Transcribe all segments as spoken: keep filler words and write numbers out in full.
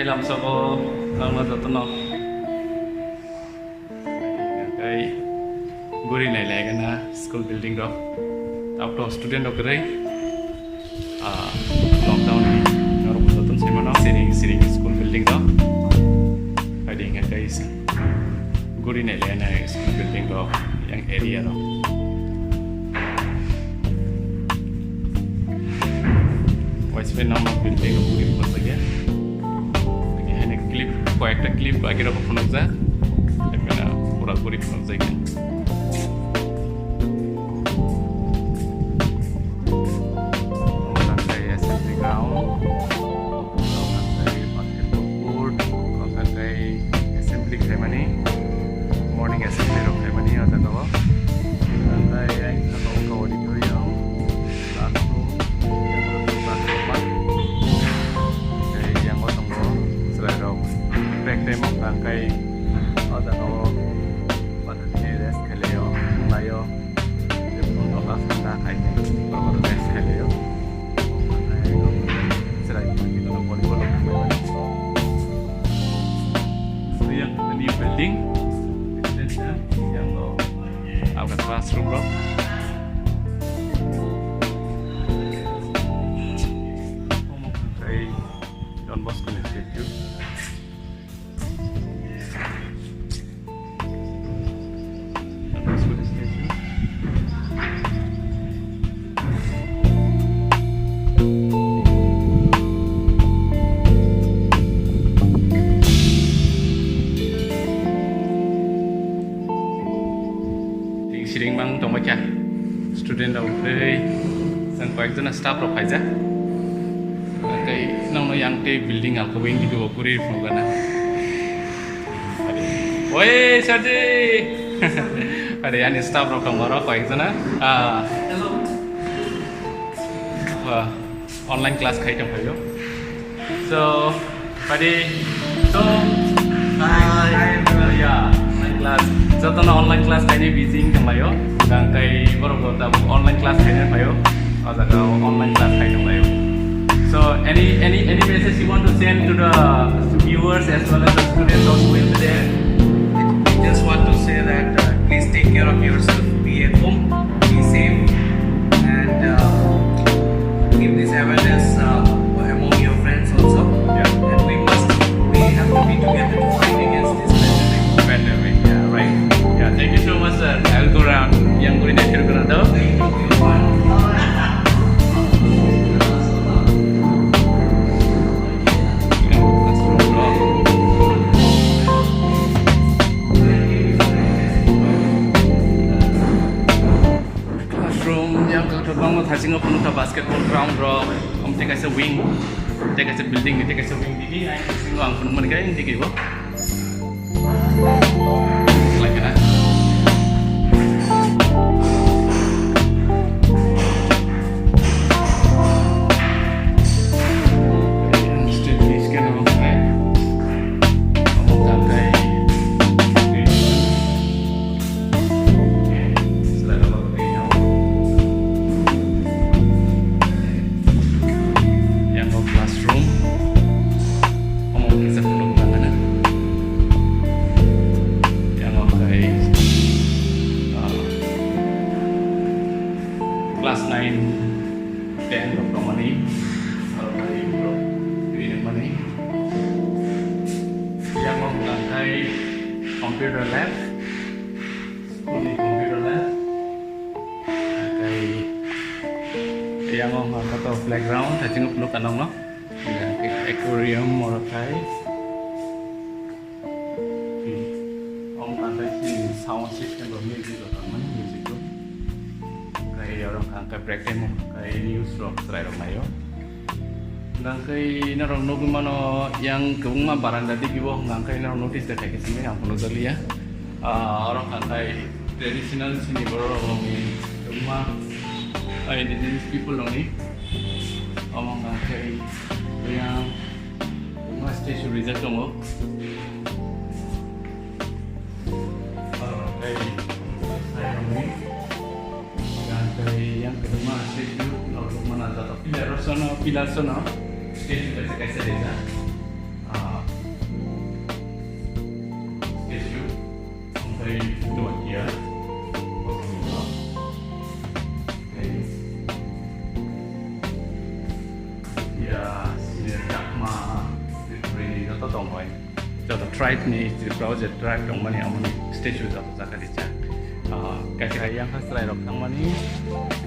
Lamsao nangno jotono tei guri nai lai gana school building rok. Tabuk to student rok kwrwi, ah, lockdown ni norok jotono sai mano siring siring school building rok. Adi hingkha tei guri nai lai gana school building rok yang area rok. Waispe nang building rok guri phunukjak ya. Lagi hene clip, koyekta clip lagi rok phunukjak. Emana pura guri phunukjak ya. Assembly ground. Basketball court, assembly khlaimani, morning assembly rok khlaimani o jaga o. Tei saka o auditorium, classroom, classroom, tei yang o tongo chwrai rok break time wngkha, tei o jaga o rest khlaio, wnglaio. Phone rok aswk ta khai khe, borok rok rest khai laio. Chwrai volleyball rok thanglaimani. So, yang new building, extension, yang lo, apa classroom rok. Omo khe Don Bosco ni statue. Siring mang tongbaikha student rok tei chwng koyekjona staff rok phaijak. Tei nokno yang tei building ang kubui video o kwrwi phunukgana. Oi, Sarji! Ade, ani staff rok tongo oro koyekjona. Ah. Ah, online class khai tongphaio. So, padi, so, hi. Hi, everyone. Yeah, online class. Jotono online class khaini busy wng tonglaio. Hwnkhe borok bo tabuk online class khaina phaio. O jaga o online class khai tonglaio. So, any, any, any message you want to send to the viewers as well as the students also will be there? I just want to say that, uh, please take care of yourself, be at home, be safe, and, uh, give this awareness, uh, among your friends also. Yeah. And we must, we have to be together to fight against this pandemic. Pandemic, yeah, right. Yeah, thank you so much, sir. I will go around. Yang guri na share kora do. Classroom yang khe bangma thasingo phunukha basketball ground rok, omo tei kaisa wing, tei kaisa building ni tei kaisa wing digi, ai thasingo ang phunukmani khe digi bo. Like that. Yang o classroom. Omo kisa phunuk nang ano. Yang o khe, ah, class nine, ten rok tongmani. Aro khe borok twi nangmani. Yang o hwnka khe computer lab. School ni computer lab. Tei yang o hwnka khe to playground, thaising phunuk ka nokno. Yang khe aquarium oro khai. Omo khe sini sound system rok music rok tongmani music room. Tei oro hwnka khe break time o hwnka khe news rok chwrai rok naio. Hwnka khe norok nugwi mano yang kwbangma baranda digi o hwnka khe norok notice da khaikhe simi ang phunukjakliya. Ah, oro hwnka khe traditional sini borok rokni kwbangma, ah, indigenous people rokni. Omo hwnka khe yang kwbangma statue rijak tongo. Oro hwnka khe yang kwbangma statue rok mana jatok pillar rok sono, pillar sono statue kaisa kaisa rijak. Ah, Pride ni Tripura o je tribe tongmani amoni statue jabo jaga rijak. Ah, kaisa yang ha chwrai rok thangmani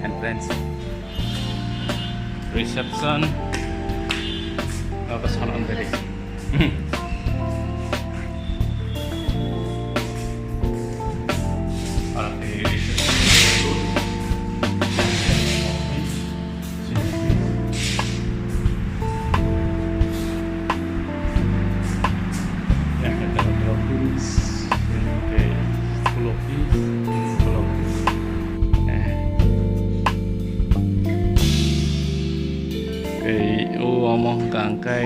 entrance, reception, abo sanan beri. Aro tei reception. Yang kata office, okay, school office, school office. Eh. Ei, o omo hwnkha hwnkhe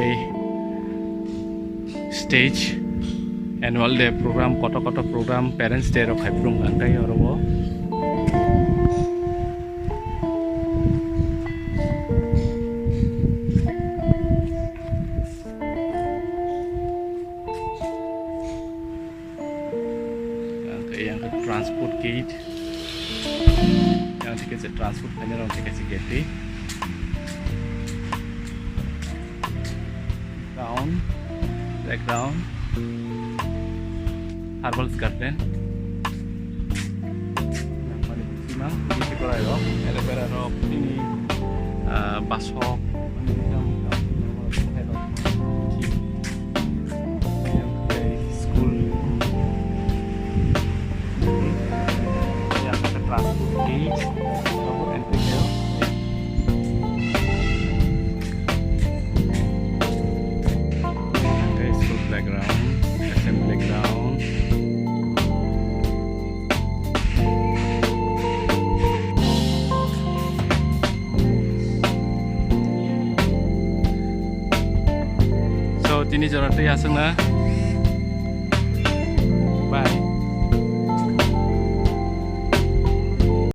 stage, annual day program, kotor kotor program, parents day rok khai phuru hwnkha hwnkhe oro o. Yang ke, yang ke transport gate. Yang ke transport khaina rok ke gate. Ground, playground, Herbals Garden. Yang paling sima, di sekolah rok, aloe vera rok, ini, eh, basok, school. Yang ke transport gate, entry gate. Hwnkhe school playground, assembly ground. So, tini jora tei aswkna. Bye.